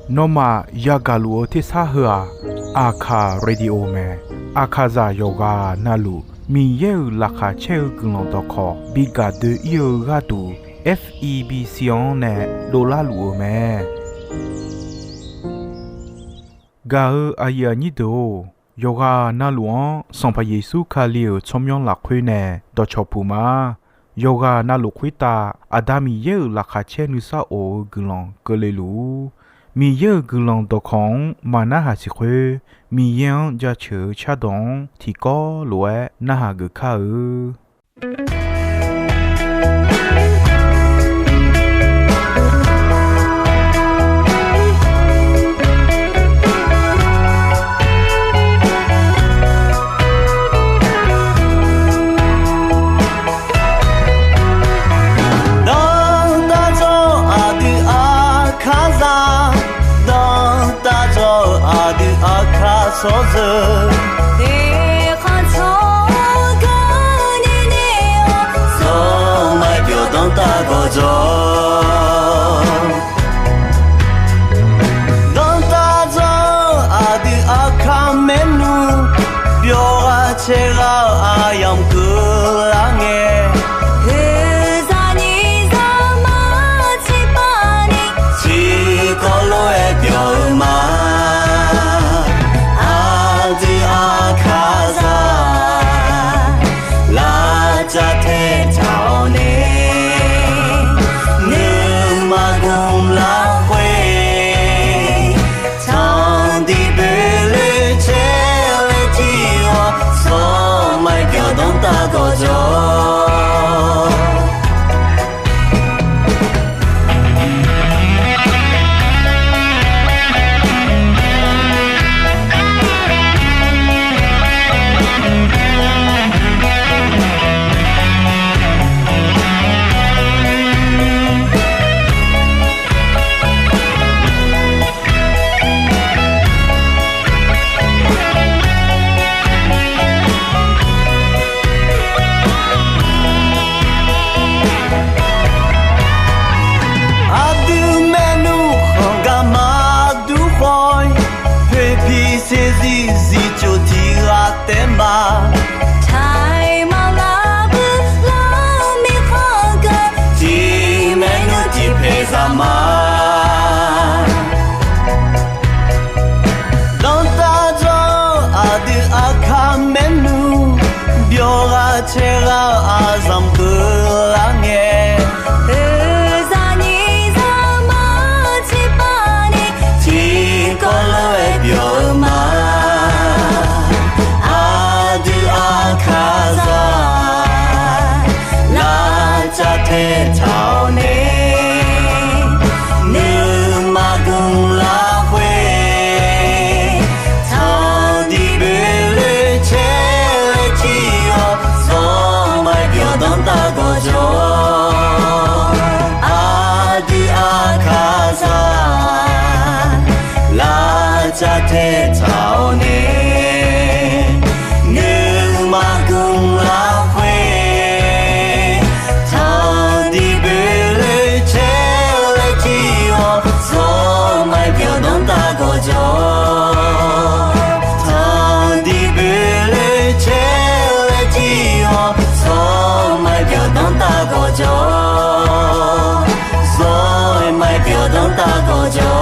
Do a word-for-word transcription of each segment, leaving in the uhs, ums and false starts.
Nawmaf yagaq luf-eu tersar heu-aq, Aqkaq Radio mae. Aqkaqzaq yawqghaq navluf Miqyaer-euq laqkhaq caer-eu guiqlanq dawqkawq bi gaq doe-ir-eu gharduq, F E B C-anr nae dovlar luf-eu mae. Gaq-eu aqyuif aqnyir deuq-or, yawqghaq navluf-anr Sanqpaq Yeqsur Kali-euq tsawrmyanr lafkhoer nae dawqcawq puq ma. Yawqghaq navluf khoertav Aqda Miqyaer-euq laqkhaq caer nuisar of-eu guiqlanq keuvle luf-ur. Miqyaer-euq guiqlanq dawqkawq-anr maqnarhaq siq khoer, Miqyaer-anr jaceuq-eu cardawq-anr tiqkawv lof-aer narhaq geuf kar-eu. Dawqtawvluf aqdui Aqkaqzaq, dawqtawvluf aqdui Aqkaq tsawrjeuq, eqkhanq tsawrganr nini-awr, zawr maqbyawq danrtav gawqjawq. Dawqtawvluf aqdui Aqkaq maernmr, byawq ghaq caer ghaq-eu aqyamq keuvlar ngae, oeqzaq nyiq zaqmar tsiqpavni, tiqkawv lof-aer byawq-eu ma. Aqdui Aqkaqzaq, lavcav taetaq-awr nae, nuima gmq lafkhoer, tanqdiq boeqloe caer laer jir-awr, zawr maqbyawq danrtav gawqjawq. Aqdui maernmr khanq gar maqdur khawf-ir, poeqpiq saeqzir zifcof tiq ghaq taef ma. Taiq maqlar bui lar mir khanq gar, tiq maernmr tiq paeq zaq ma. Dawqtawvluf aqdui Aqkaq maernmr, byawq ghaq caer ghaq-eu aqzanq keuvlar ngae, oeqzaq nyiq zaqmar tsiqpavni, tiqkawv lof-aer byawq-eu ma. Aqdui Aqkaqzaq, lavcav taetaq-awr nae, nuima gmq lafkhoer, tanqdiq boeqloe caer laer jir-awr, zawr maqbyawq danrtav gawqjawq. Aqdui Aqkaqzaq, lavcav taetaq-awr nae, nuima gmq lafkhoer, tanqdiq boeqloe caer laer jir-awr, zawr maqbyawq danrtav gawqjawq. Tanqdiq boeqloe caer laer jir-awr, zawr maqbyawq danrtav gawqjawq. Zawr maqbyawq danrtav gawqjawq.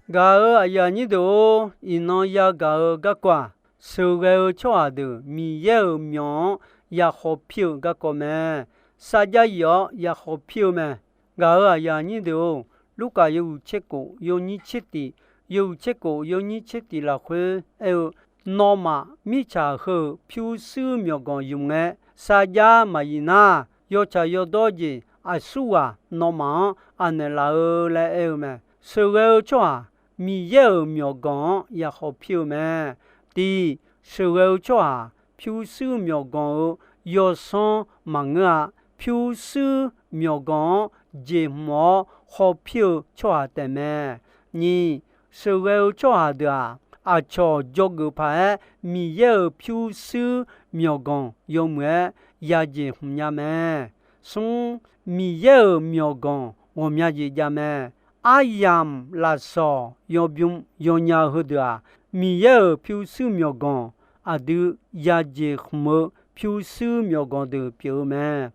Gaq-euq aqyuif aqnyir deuq-or, iqnan yagaq-eu garkawv-aq, sheuqghae-eu tsawrhaq deuq Miqyaer-euq myawq-anr yakhawf pir-eu garkawv mae. Sarjax yif-awr yakhawf pir-eu mae. Gaq-euq aqyuif aqnyir deuq-or, Lurkaf yawhuiq tser kof yawnyir tser tif, yawhuiq tser kof yawnyir tser tif lafkhoer aer-eu, Nawmaf mirtsaq heu-euq pyurshuir myawqganq ymq ngae, sarjax maqyif nar, yawtsaq yawdawr jeq aqsurghaq nawmaf-anr aqnaeq laf-eu laer aer-eu mae. Sheuqghae-eu tsawrhaq Miqyaer-euq myawqganq-anr ya hawpir-eu mae. Tiq, sheuqghae-eu tsawrhaq pyurshuir myawqganq-euq yawsanr maqngeur-a. Pyurshuir myawqganq-anr jeqhmq-awr hawpir-eu tsawrhaq taefmae. Nyiq, sheuqghae-eu tsawrhaq deuq-aq, aqcawq dzawgeuf paq-aer Miqyaer-euq pyurshuir myawqganq yawmuiq-aer yajeq hmq nya mae. Smr, Miqyaer-euq myawqganq ghawqmya jeq jav mae. Aryamq lafsawq yawbym yawnya heudeuq-aq, Miqyaer-euq pyurshuir myawqganq aqdui yajeq hmq-eu pyurshuir myawqganq deuq pyeuf-eu mae.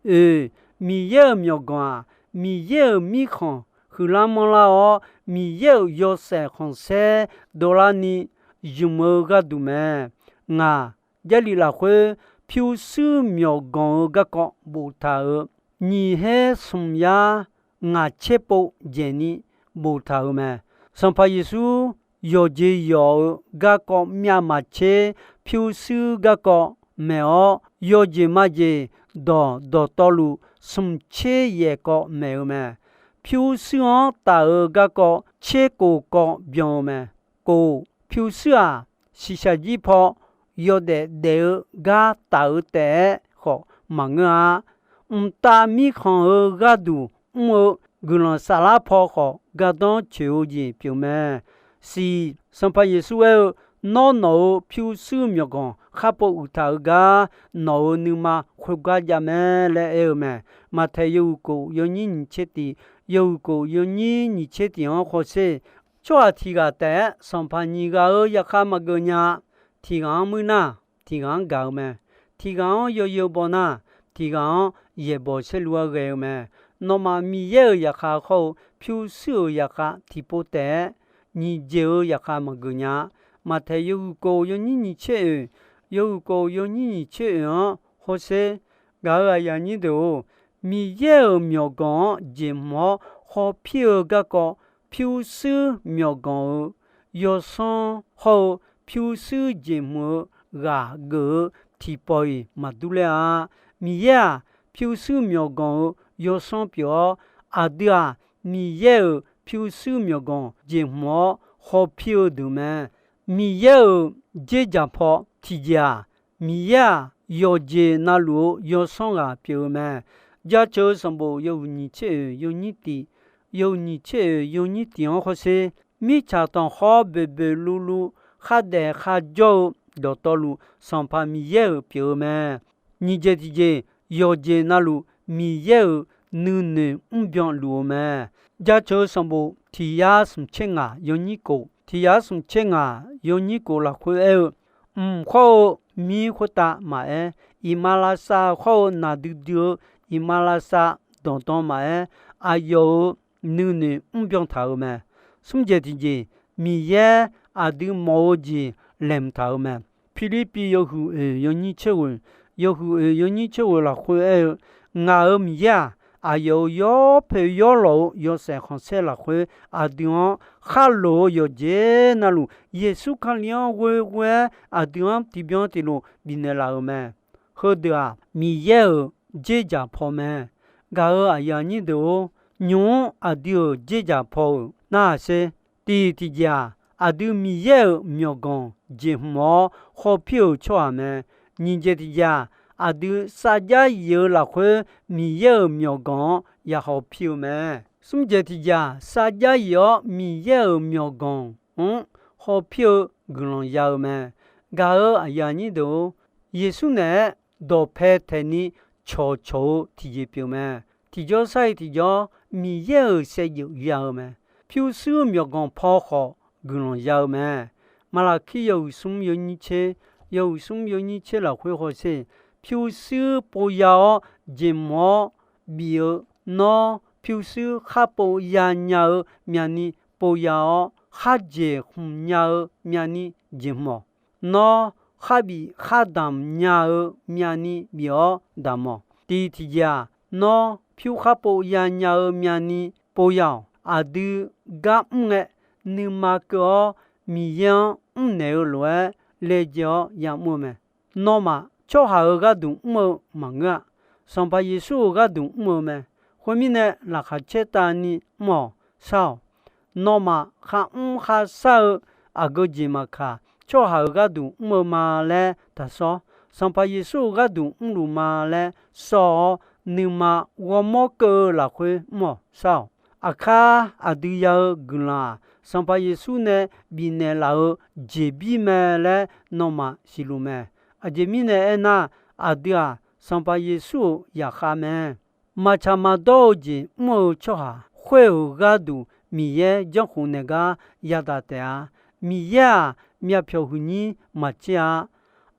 Oeq, Miqyaer-euq myawqganq-aq, Miqyaer-euq mirkhanq huiqlar manrlar-awr, Miqyaer-euq yawshaef khanqsaer dovlarni zmq-eu gharduq mae. Ngaq, Jarlif lafkhoer pyurshuir myawqganq-eu garkawv boftaq-euq nyiq her smq yar ngaq tser pov dzaeqni boftaq-euq mae. Sanqpaq Yeqsur yawqjeq yawq-eu garkawv myavmaqtser pyurshuir garkawv maeq-awr, yawjeq majeq dawq dawqtawvluf smq tser yaef kawv maeq-eu mae. Pyurshuir-anr taf-eu garkawv tser kof kawv byan-eu mae. Kof, pyurshuir-aq, shiqshaq jir paw yawdaef daef-eu gar taf-eu taef-aer khawf maqngeur-a. Mqtav mirkhanq-eu gharduq mr-eu guiqlanq saflar paw khawf gardanr coeq-eu jeq pyeuf mae. Siq, Sanqpaq Yeqsur aer-eu, Nawr, nawq-euq pyurshuir myawqganq kharpov uiqtaq-eu gar, nawq-euq nuima khoergar jav mae laer aer-eu mae. Maqtaeq yawhuiq kof yawnyir nyiq tser tiq, yawhuiq kof yawnyir nyiq tser tiq-anr hawsher. Tsawrhaq tiq ghaq taef-aer sanqpaq nyiq ghaq-euq zaqkhav maqgeuf nya-a. Tiq ghaq-anr muir nar, tiq ghaq-anr gaq-eu mae. Tiq ghaq-anr yawzeu baw nar, tiq ghaq-anr yaeqbawq saerlu-aer ghae-eu mae. Nawmaf Miqyaer-euq zaqkhav hawr-eu pyurshuir-euq zaqkhav tiqpov taef-aer nyiq jeq-euq zaqkhav maqgeuf nya-a. Maqtaeq yawhuiq kof yawnyir nyiq tser oeq, yawhuiq kof yawnyir nyiq tser oeq-anr hawsher. Gaq-euq aqyuif aqnyir deuq-or, Miqyaer-euq myawqganq-anr jeqhmq-awr hawpir-eu garkawv pyurshuir myawqganq-euq yawsanr hawr-eu pyurshuir jeqhmq-eu ghaq geuf-eu tiqpawf-iq maqdur ler-a. Miqyaer-aq, pyurshuir myawqganq-euq yawsanr pyeuf-awr, aqdui-aq, Miqyaer-euq pyurshuir myawqganq jeqhmq-awr hawpir-eu deuq mae. Miqyaer-euq dzerdzaq paw tiqjeq-aq, Miqyaer-aq, yawqjeq navluf-eu yawsanr ghaq pyeuf-eu mae. Jaceuq-eu sanqbof yawhuiq nyiq tser oeq yawnyir tiq, yawhuiq nyiq tser oeq yawnyir tiq-anr hawsher. Mirtsaq tanqkhawr boeqboeq luvluv khardaef kharjawr-eu dawqtawvluf, Sanqpaq Miqyaer-euq pyeuf-eu mae. Nyiq jeq tiqjeq, yawqjeq navluf Miqyaer-euq nuinoeq mrbyan luf-eu mae. Jaceuq-eu sanqbof tiq yar smq tser ngaq yawnyir kof, tiq yar smq tser ngaq yawnyir kof lafkhoer aer-eu, mq khawr-eu mir khoertav maqaer, iqmalavshav khawr-eu naqdui dui-eu iqmalavshav danqdan maqaer, aqyawf-euq nuinoeq mrbyan taq-euq mae. Smr jeq tiqjeq, Miqyaer aqdui mawf-eu jeq laeqhmq taq-euq mae. Pirlirpiv yawhuiq oeq yawnyir tser ghoeq, yawhuiq oeq yawnyir tser ghoeq lafkhoer aer-eu, Ngaq-euq Miqyaer-aq, aqyawf-euq yawpoeq yawlawq-eu yawshaef khanqsaer lafkhoer aqdui-anr khar loq-eu yawqjeq navluf, Yeqsur Kali-anr ghoeghoe-aer aqdui-anr tiqbyan tiqlof bifnaeq laf-euq mae. Heudeuq-aq, Miqyaer-euq dzerdzaq paw mae. Gaq-euq aqyuif aqnyir deuq-or, nymq-mr aqdui-euq dzerdzaq paw-euq narhaq sher. Tiq tiqjeq-aq, aqdui Miqyaer-euq myawqganq jeqhmq-awr hawpir-euq tsawrhaq mae. Nyiq jeq tiqjeq-aq, aqdui sarjax yif-eu lafkhoer Miqyaer-euq myawqganq-anr ya hawpir-eu mae. Smr jeq tiqjeq-aq, sarjax yif-awr Miqyaer-euq myawqganq-anr hawpir-eu guiqlanq ya-eu mae. Gaq-euq aqyuif aqnyir deuq-or, Yeqsur naeq-aer dawqpae taeqni cawqcawq-eu tiqjeq pyeuf mae. Tiqjawr sar-iq tiqjawr, Miqyaer-euq saevdzeuf ya-eu mae. Pyurshuir myawqganq paw khawf guiqlanq ya-eu mae. Maqlaqkir yawhuiq smr yawnyir tser, yawhuiq smr yawnyir tser lafkhoer hawsher. Pyurshuir pov ya-awr jeqhmq-awr bif-eu, nawr pyurshuir khar pov ya nya-eu myavni pov ya-awr, khar jeq khmq nya-eu myavni jeqhmq-awq. Nawr khar bif khar damq nya-eu myavni bif-awr damq-awq. Tiq tiqjeq-aq, nawr pyur khar pov ya nya-eu myavni pov ya-awq. Aqdui gar mr ngae, nuima keuv-awr Miqyaer-anr mrnaeq-eu lof-aer laejae-awr yamr-eu mae. Nawmaf tsawrhaq-euq gharduq mr-eu maqngeur-a. Sanqpaq Yeqsur-euq gharduq mr-eu mae. Khoermirnae, laqkhaq caer tavni mr-awq, shar-awq. Nawmaf kharmr kharshar-eu aqgeu jeq maqkaq, tsawrhaq-euq gharduq mr-eu ma laer taqsawr. Sanqpaq Yeqsur-euq gharduq mrluf ma laer sawr-awr, nuima ghawrmawr keuv-eu lafkhoer mr-awq shar-awq. Aqkar aqdui ya-eu guiqlanq-aq, Sanqpaq Yeqsur nae bifnaeq laf-euq jeqbir mae laer nawmaf siqluf mae. Aqjeq mirnae aernar, aqdui-aq, Sanqpaq Yeqsur-euq zaqkhav mae. Maqtsaq maqdawr-eu jeq mr-eu tsawrhaq khoer-euq gharduq Miqyaer janrkhof naeq gar yadaq taef-a. Miqyaer-aq, myavpyawq huiqnyir maqtser-a.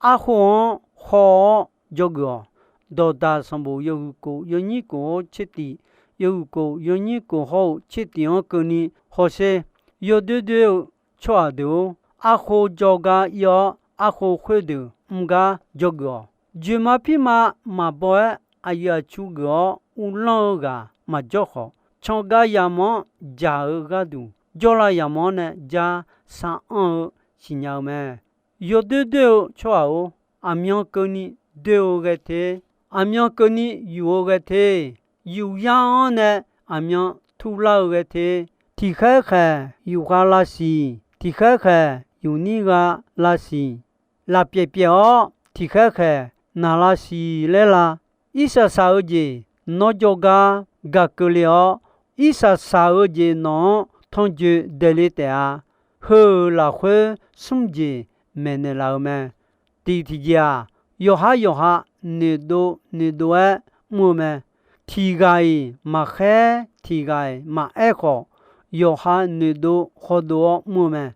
Arkhof-anr haw-awr dzawgeuf-awq. Dawqdaq sanqbof yawhuiq kof yawnyir kof-awr tsertif, yawhuiq kof yawnyir kof hawr-eu tsertif-anr keuvni hawsher. Yawdoer doer-eu tsawrhaq deuq-or, arkhof jawrgar ir-awr, arkhof khoerdeuq mr gar dzawgeuf-awq. Dzoeqma pirma maqbaw-aer aqyuif aqtsu geuf-awr uvlanr-eu ghaq maqjawr khawf, cangar yamq-anr jaq-eu gharduq jawrlav yamq-anr nae jar sar anr-eu siqnya-eu mae. Yawdoer doer-eu tsawrhaq-or, aqmyan keuvni doer-eu ghae te. Aqmyan keuvni yuf-eu ghae te. Yuf yar-anr nae aqmyan turlar-eu ghae te. Tiqkhaer khaeq yuf khav lavsiq, tiqkhaer khaeq yuf nir gha lavsiq. Lafpyaeq pyaeq-awr tiqkhaer khaeq naq lavsiq laer la. Irsaq saq-eu jeq nawr jawrgar gaq keuvle-awr, irsaq saq-eu jeq nawq-anr tanrjoe daeqle taef-a. Heu-euq lafkhoer smr jeq maeqnaeq laf-eu mae. Tiq tiqjeq-aq, yawqhar yawqha noeqdov noeqdov-aer mr-eu mae. Tiq ghaq-iq maqkhaer, tiq ghaq-iq maqaer khawf, yawqha noeqdov hawdov-awr mr-eu mae.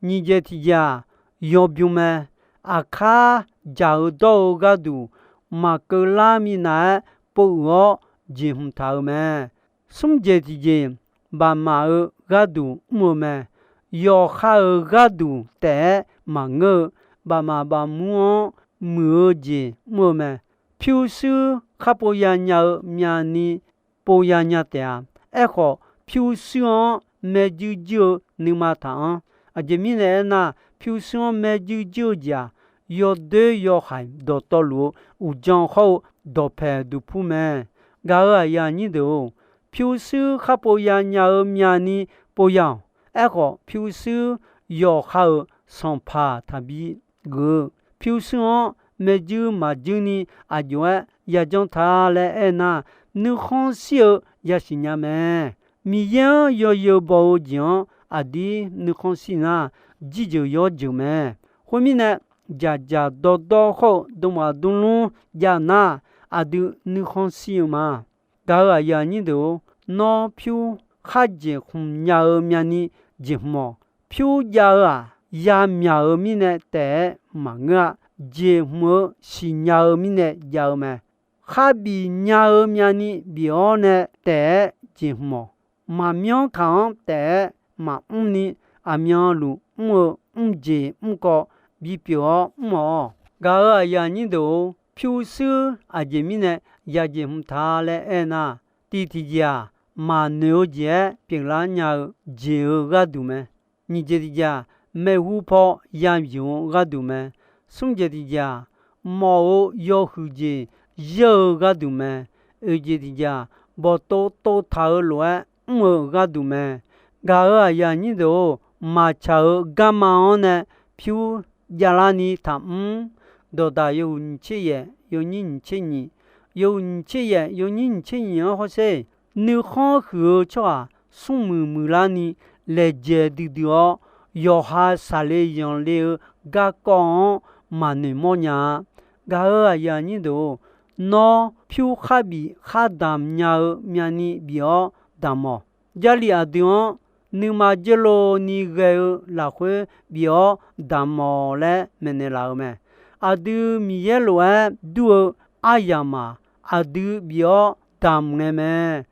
Nyiq jeq tiqjeq-aq, yawbym mae. Aqkar jaq-eu dawr-eu gharduq maqkeuv lar minav-aer pov uiq-awr jeqhmq taq-euq mae. Smr jeq tiqjeq, bafmaf-eu gharduq mr-eu mae. Yawqha-euq gharduq taef-aer maqngeur-eu, bafmaf bafmur-anr muiq-eu jeq mr-eu mae. Pyurshuir khar pov ya nya-eu myavni pov ya nya taef-a. Aerkhawf, pyurshuir-anr maerjuir juir-eu nuima taq-anr. Aqjeq mirnae aernar, pyurshuir-anr maerjuir juir-eu jeq-aq, yawdoer yawhaiq dawqtawvluf-eu uqdzan hawr-eu dawqpaeq duqpur mae. Gaq-euq aqyuif aqnyir deuq-or, pyurshuir khar pov ya nya-eu myavni pov ya-awq. Aerkhawf, pyurshuir yawqha-euq sanqpaq taqbi geuf-eu, pyurshuir-anr maerjuir maqjuir ni aqjox-aer yajanr ta laer aernar, nuikhanr shir-eu yasiq nya mae. Miqyaer-anr yawzeu baw-eu jeq-anr aqdir nuikhanr shir nar, jirjeuq yawr jeuq mae. Khoermirnae, dzaqdzaq dawrdawr hawr-eu dmqmaf dmlmr jav nar, aqdui nuikhanr shir-eu ma. Gaq-euq aqyuif aqnyir deuq-or, nawr pyur khar jeqhmq nya-eu myavni jeqhmq-awq. Pyur jav-eu-aq, yamyaq-euq mirnae taef-aer maqngeur-a. Jeqhmq-eu siqnya-eu mirnae jav-eu mae. Khar bif nya-eu myavni bif-awr nae taef-aer jeqhmq-awq. Maqmyanr kaq-anr taef-aer maqmr ni, aqmyanluf mr-eu mrjeq mrkawv bipyeuf-awr mr-awq. Gaq-euq aqyuif aqnyir deuq-or, pyurshuir aqjeq mirnae ya jeqhmq ta laer aernar, tiq tiqjeq-aq, maqnoeq-eu jeq-aer pyeuflar nya-eu jeq-eu gharduq mae. Nyiq jeq tiqjeq-aq, maeqhu paw ya yuf-eu gharduq mae. Smr jeq tiqjeq-aq, mawf-eu yawhuiq jeq yaer-eu gharduq mae. Oeq jeq tiqjeq-aq, bawqtov tov taq-eu lof-aer mr-eu gharduq mae. Gaq-euq aqyuif aqnyir deuq-or, maqtsaq-eu garma-anr nae pyur javlar ni taqmr. Dawqdaq yawhuiq nyiq tser yaef yawnyir nyiq tser nyiq, yawhuiq nyiq tser yaef yawnyir nyiq tser nyiq-anr hawsher. Nuikhanr huiq-eu tsawrhaq smrmuiq muiqlarni laejae duidui-awr, yawqha saqle yanqle-eu garkawv-anr maqnoeq mawrnya-a. Gaq-euq aqyuif aqnyir deuq-or, nawr pyur khar bif khar damq nya-eu myavni bif-awr damq-awq. Jarlif aqdui-anr nuima dzeurlov ni ghae-eu lafkhoer bif-awr damq-awq laer maeqnaeq laf-eu mae. Aqdui Miqyaer lof-aer dur-eu aryamq-aq, aqdui bif-awr damq ngae mae.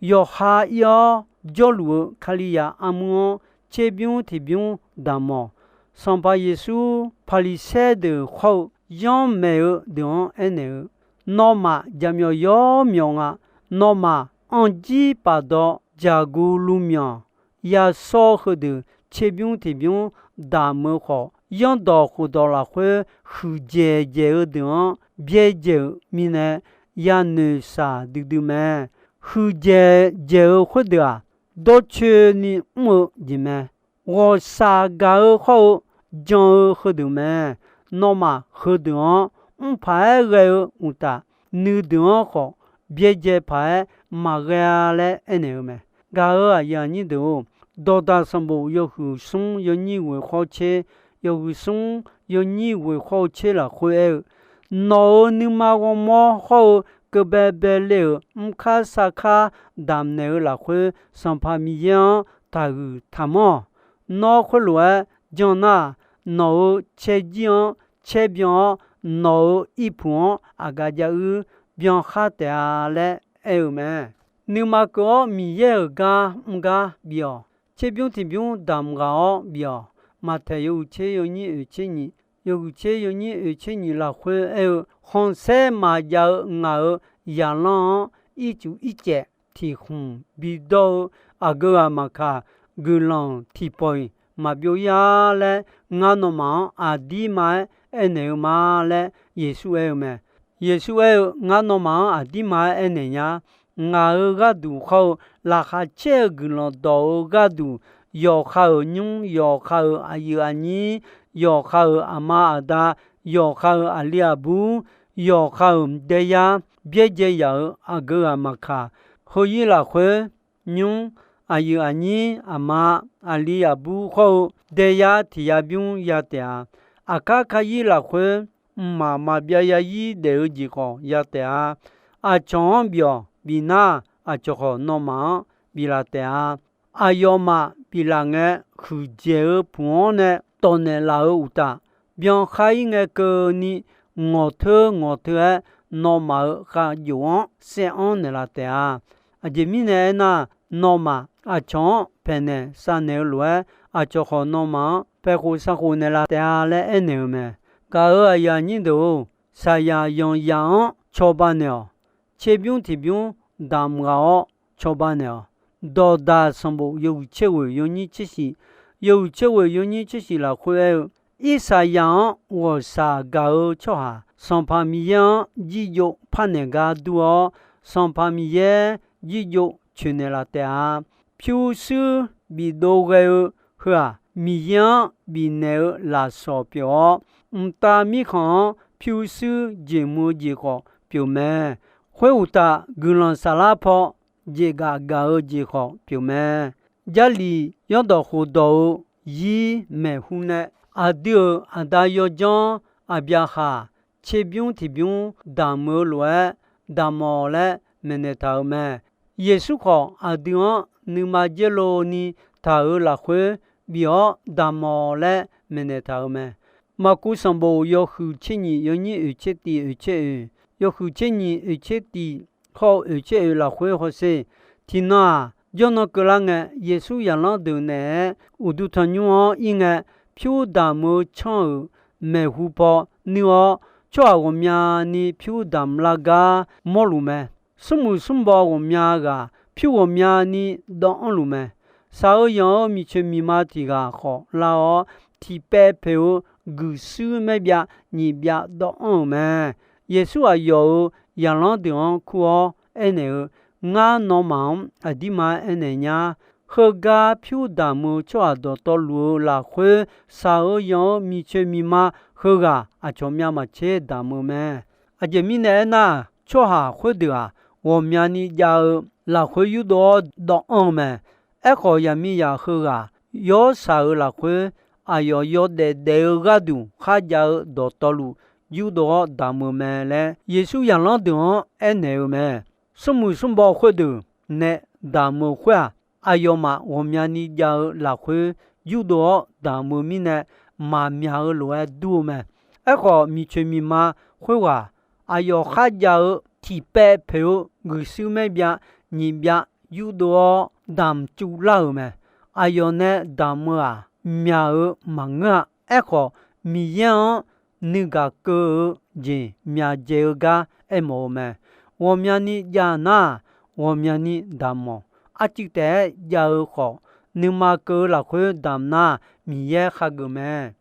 Yawqha ir-awr jawrluf-eu Kalizaq armur-anr tserbymr tiqbymr damq-awq. Sanqpaq Yeqsur Paqliqsaer deuq khawr-eu yanrmaeq-eu deuq-anr aernaeq-eu, nawmaf jaqmyawf yawr myawf nga. Nawmaf anr jir paf dawv jaqguv luvmyanq yashawr heudeuq tserbymr tiqbymr damq-eu khawf, yanrdawq khofdawq lafkhoer huiqdzaeq dzaeq-eu deuq-anr byaerdzaeq-euq mirnae, yanoeq shaq duidui mae. Huiqdzaeq dzaeq-eu khoerdeuq-aq, dawrcoeni mr-eu jeq mae. Ghawqshaq gaq-eu hawr-eu jan-eu heudeuq mae. Nawmaf heudeuq-anr mr paq-aer ghae-eu uqtaf, nuideuq-anr khawf byaerdzae paq-aer maqghae-a laer aernaeq-eu mae. Gaq-euq aqyuif aqnyir deuq-or, Dawqdaq sanqbof yawhuiq smr yawnyir ghoeq khawr tser, yawhuiq smr yawnyir ghoeq khawr-eu tser lafkhoer aer-eu, Nawq-euq nuima ghawrmawr hawr-eu keuv baebae le-euq mrkar sarkar damqnaeq-eu lafkhoer, Sanqpaq Miqyaer-anr taqhuiq taqmanr-awq. Nawr khoerlof-aer jan nar, nawq-euq caerjir-anr caerbyan-awr, nawq-euq irpuq-anr aqgaf jav-ir byankhar taef-a laer aer-eu mae. Nuima keuv-awr Miqyaer-euq gar mr gar bif-awq. Tserbymr tiqbymr damq ghaq-awr bif-awq. Maqtaeq yawhuiq tser yawnyir oeq tser nyiq, yawhuiq tser yawnyir oeq tser nyiq lafkhoer aer-eu, khanqsaer maqjav-eu ngaq-euq zaqlanr-anr ircuf ircaev tiq khmq bidawr-eu aqgeu ghaq maqkaq, guiqlanq tiqpawf-iq maqbyov-ir-ar laer, ngar nawmaf-anr aqdirma-aer aernaeq-eu ma laer Yeqsur aer-eu mae. Yeqsur aer-eu, Ngar nawmaf-anr aqdirma-aer aernaeq nya. Ngaq-euq gharduq hawr-eu, laqkhaq caer-eu guiqlanq dawq-eu gharduq, yawqha-euq nymr, yawqha-euq aqyuif aqnyir, yawqha-euq aqma aqda, yawqha-euq aqli aqbur, yawqha-euq daeyar byaerdzae yaf-euq aqgeu ghaq maqkaq, heu-ir lafkhoer nymr, aqyuif aqnyir, aqma, aqli aqbur hawr-eu daeyar tiq ya bymr ya taef-a. Aqkar kar-ir lafkhoer mqmaq maqbyav ya-ir daef-eu jeq khawf ya taef-a. Aqcawq-anr bif-awq. Bif nar, aqcawq khawf nawmaf-anr biflaf taef-a. Aqyawfmaf biflaf ngae, huiqdzaeq-eu puq-anr nae tawqnaeq laf-eu uqtaf, byankhar-ir ngae keuvni ngawqteur ngawqteur-aer, nawmaf-euq khavjof-anr saev-anr naeqlaf taef-a. Aqjeq mirnae aernar, nawmaf aqcawq-anr paeqnaeq shavnaeq-eu lof-aer, aqcawq khawf nawmaf-anr paeqkhof shavkhof naeqlaf taef-a laer aernaeq-eu mae. Gaq-euq aqyuif aqnyir deuq-or, saqyaq yanqyaf-anr cawba naeq-awq. Tserbymr tiqbymr damq ghaq-awr cawba naeq-awq. Dawqdaq sanqbof yawhuiq tser ghoeq yawnyir tser shif, yawhuiq tser ghoeq yawnyir tser shif lafkhoer aer-eu, Irsaqyaq-anr ghawqshaq gaq-eu tsawrhaq, Sanqpaq Miqyaer-anr jirjov parnaeq gar dur-awr, Sanqpaq Miqyaer jirjov coeqnaeq laf taef-a. Pyurshuir bidov ghae-eu heu-aq, Miqyaer-anr bifnaeq-eu lafsawq pyeuf-awr, mqtav mirkhanq-anr pyurshuir jeqhmq-eu jeq khawf pyeuf mae. Khoeruqtaf, guiqlanq saflar paw jeqgaf gaq-eu jeq khawf pyeuf mae. Jarlif yawrdawq khofdawq-eu zir maeqhu nae aqdui-euq aqda yawdzanr Aqbyaqhaq tserbymr tiqbymr damq-eu lof-aer damq-awq laer maeqnaeq taq-euq mae. Yeqsur khawf aqdui-anr nuima dzaerlov ni taq-euq lafkhoer bif-awr damq-awq laer maeqnaeq taq-euq mae. Maqkuv sanqbof yawhuiq tser nyiq yawnyir oeq tser tiv oeq tser oeq, yawhuiq tser nyiq oeq tser tiv hawr-eu oeq tser oeq lafkhoer hawsher. Tiqnan-aq, jawrnan keuvlar ngae, Yeqsur zaqlanr deuq naeq-aer uqduq tanqnymr-anr ir ngae, pyur damq-eu tsanr-euq maeqhu paw nuir-awr, tsawrhaq ghawqmyani pyur damq lar gar mawrluf mae. Smrmuiq smrbaw ghawqmya ghaq pyur ghawqmyani dawv anrluf mae. Shaq-eu yanq-eu miqcoeq miqma tiq ghaq khawf lar-awr, tiqpaev poeq-eu guiqshuir maer byav nyiq byav dawv anr-euq mae. Yeqsur aqyawf-euq zaqlanr deuq-anr kur-awr aernaeq-eu, Ngar nawmaf-anr aqdirma aernaeq nya. Heugar pyur damq-eu tsawrhaq dawqtawvluf-eu lafkhoer, shaq-eu yanq-eu miqcoeq miqma heughaq aqcawq myav maqtser damq-eu mae. Aqjeq mirnae aernar, tsawrhaq khoerdeuq-aq, ghawqmyani jav-eu lafkhoer yurdov-awr dawv anr-eu mae. Aerkhawf, zaqmiqzaq heughaq yawshaq-euq lafkhoer, aqyawf yawdaef daef-eu gharduq kharjav-eu dawqtawvluf yurdov-awr damq-eu mae laer, Yeqsur zaqlanr deuq-anr aernaeq-eu mae. Smrmuiq smrbaw khoerdeuq nae damq-eu khoer-aq, aqyawfmaf ghawqmyani jav-eu lafkhoer yurdov-awr damq-eu mirnae, maqmyaq-eu lof-aer dur-eu mae. Aerkhawf, miqcoeq miqma khoerghaq aqyawf kharjav-eu tiqpaev poeq-eu guiqshuir maer byav nyiq byav yurdov-awr damq tsuvlar-euq mae. Aqyawf nae damq-eu-aq, myaq-eu maqngeur-a. Aerkhawf, Miqyaer-anr nuigaq keuv-eu jeq myaqdzaeq-eu gar aermawf-eu mae. Ghawqmyani jav nar-aq, ghawqmyani damq-awq. Arcuiv taef-aer jav-eu khawf, nuima keuv-eu lafkhoer damq nar, Miqyaer khageuf mae.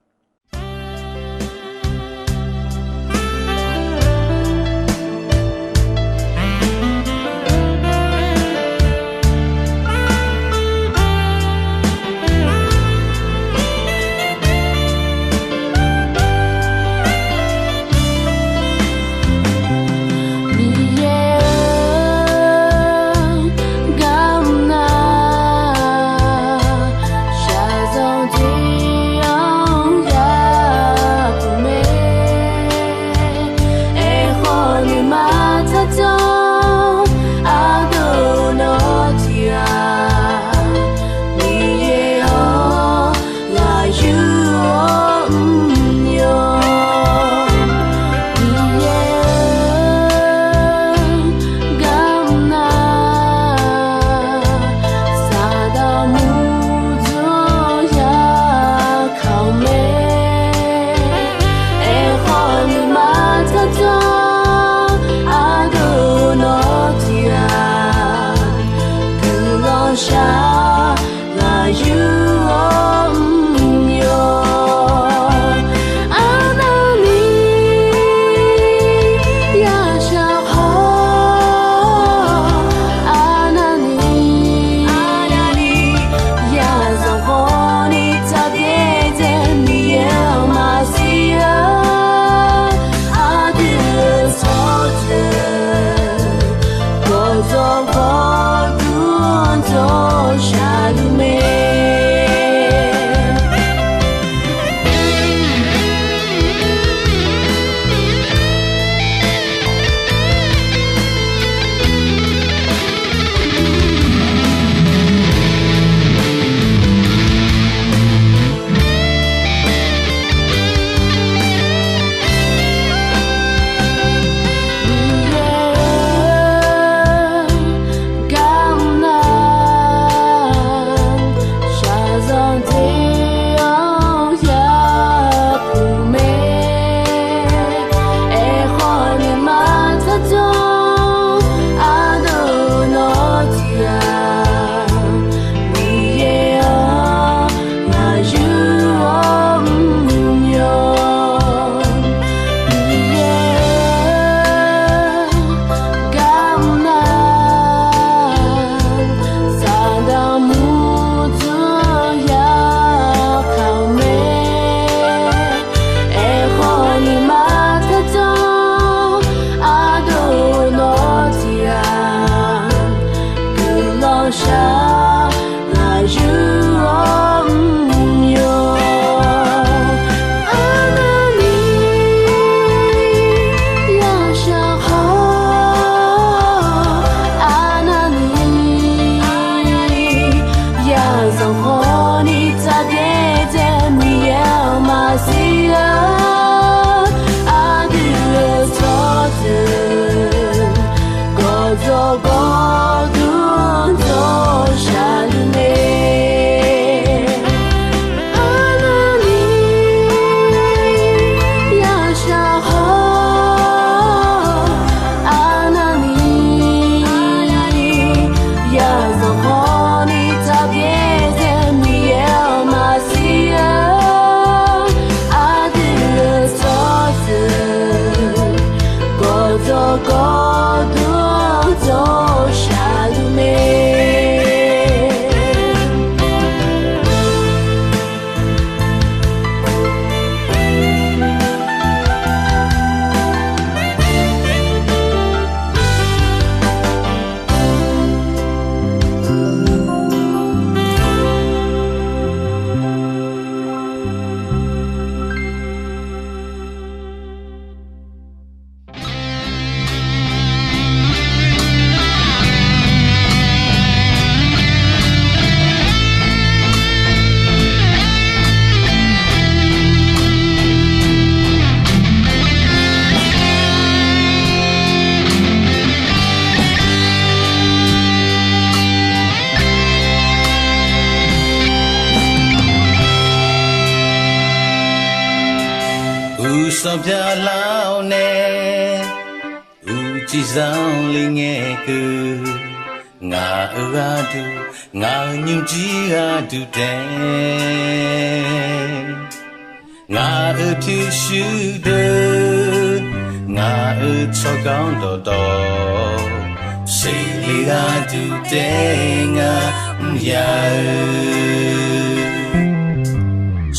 Aer-anr yapuq mae, aerkhawf ni maqtaq jawr, ardeuv nawr tiq ghaq, Miqyaer-anr ngaq yur-awr mr-eu, Miqyaer-eu, gar mr nar, Saqdaq murdzaq-anr ya kaq-eu mae. Aerkhawf ni maqtaq jawr, ardeuv nawr tiq ghaq, guiqlanq shaq ngaq yur-awr mr-eu, arnavni ya shaq khawf, arnavni ya zanq khawf ni tsaqdaer dzae Miqyaer-euq maqsiq-eu, aqdui-euq tsawrjeuq gawqjawq gawqdmr dawq shaqluf mae. Arnavni ya shaq khawf, arnavni ya zanq khawf ni tsaqdaer dzae Miqyaer-euq maqsiq-eu, aqdui-euq tsawrjeuq gawqjawq gawqdmr dawq shaqluf mae. Uqsanq byaqlar-awr nae, uqcif zanq le ngae keuv, ngaq-euq gharduq, ngaq-euq nymrjir gharduq taef, ngaq-euq pyurshuir deuq, ngaq-euq tsawrganr dawqtawv, seqle gharduq taef ngar mr ya-eu,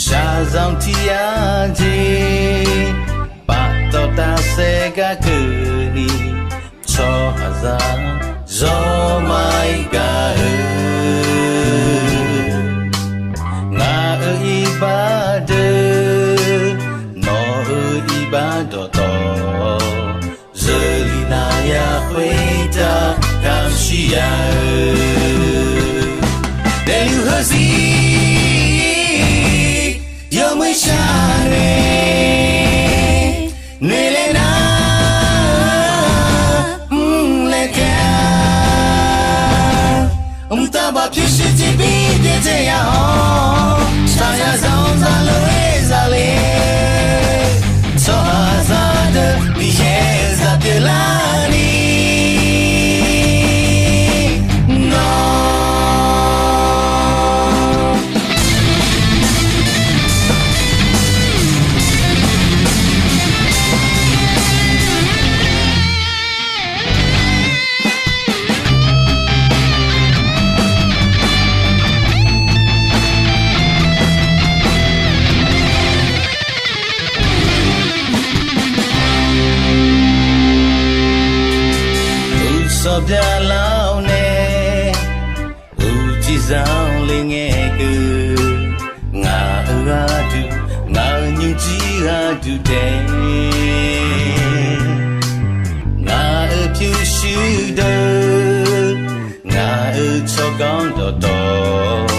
shaqzanq tiq yar jeq, paftawf tafsaef gar keuvni, tsawrhaqzaq zawr ma-ir gar-eu, ngaq-euq iqbax deuq, nawq-euq iqbax dawqtawv, zeurlif nav ya khoertav kamq shir ya-eu, daefluf heuzir yawmuiq shar nae, noeqlaer nar mrlaer taef-a. Mqtav baq pyurshuir tiqbir byaerdzae ya-awr, shaqzanq zaqlof-aer zaqle, tsawrhaqzaq deuq Miqyaer-euq zaq pyeuflarni, nawr Uqsanq byaqlar-awr nae, uqcif zanq le ngae keuv, ngaq-euq gharduq, ngaq-euq nymrjir gharduq taef, ngaq-euq pyurshuir deuq, ngaq-euq tsawrganr dawqtawv,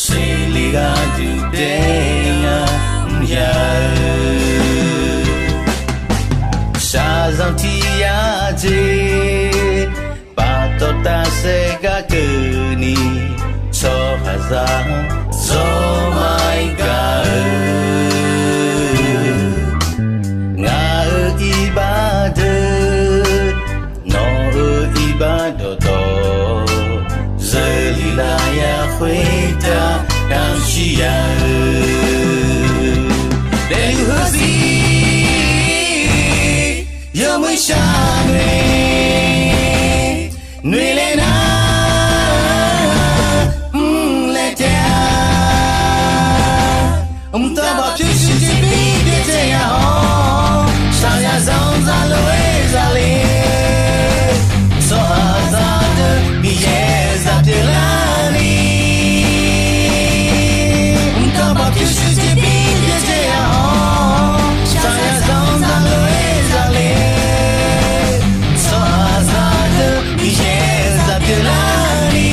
seqle gharduq taef ngar mr ya-eu, shaqzanq tiq yar jeq, paftawf tafsaef gar keuvni, tsawrhaqzaq zawr ya-eu, daefluf heuzir yawmuiq shar noeq, noeqlaer nar mrlaeq taef-a. Mqtav baf pyurshuir jeq bi byaerdzae ya-awr, shaqyaq zanq zaqlof-aer zaqle, tsawrhaqzaq deuq Miqyaer zaq pyeuflarni. Mqtav baf pyurshuir jeq bi byaerdzae ya-awr, shaqyaq zanq zaqlof-aer zaqle, tsawrhaqzaq deuq Miqyaer zaq pyeuflarni.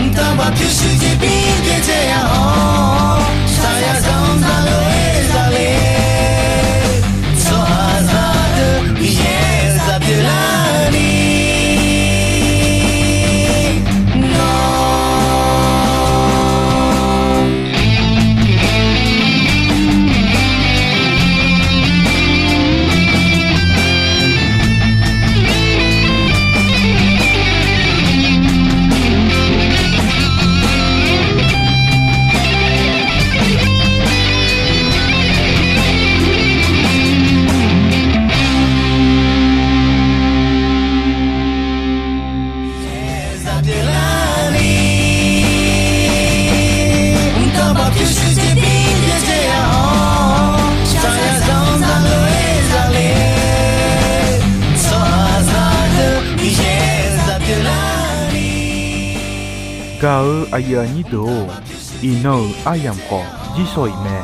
Mqtav baf pyurshuir jeq bi byaerdzae ya-awr, shaqyaq zanq zaqlof-aer zaqle, tsawrhaqzaq deuq Miqyaer zaq pyeuflarni. Nawr Gaq-eu aqyuif aqnyir deuq-or, iqnan-euq aryamq khawf jirsawq iq mae.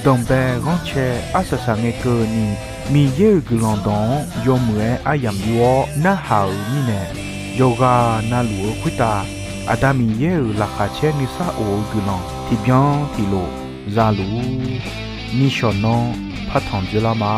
Danqbae ghanrcae arsaq saqngae keuvni, Miqyaer-euq guiqlanq dawq-anr yawmuiq-aer aryamq yur-awr narhaq-euq mirnae, yawqghaq navluf-eu khoertav Aqda Miqyaer-euq laqkhaq caer nuisar of-eu guiqlanq tiqbyan tiqlof zaluf-ur. Nishawq nanr partanq dzoerlar ma.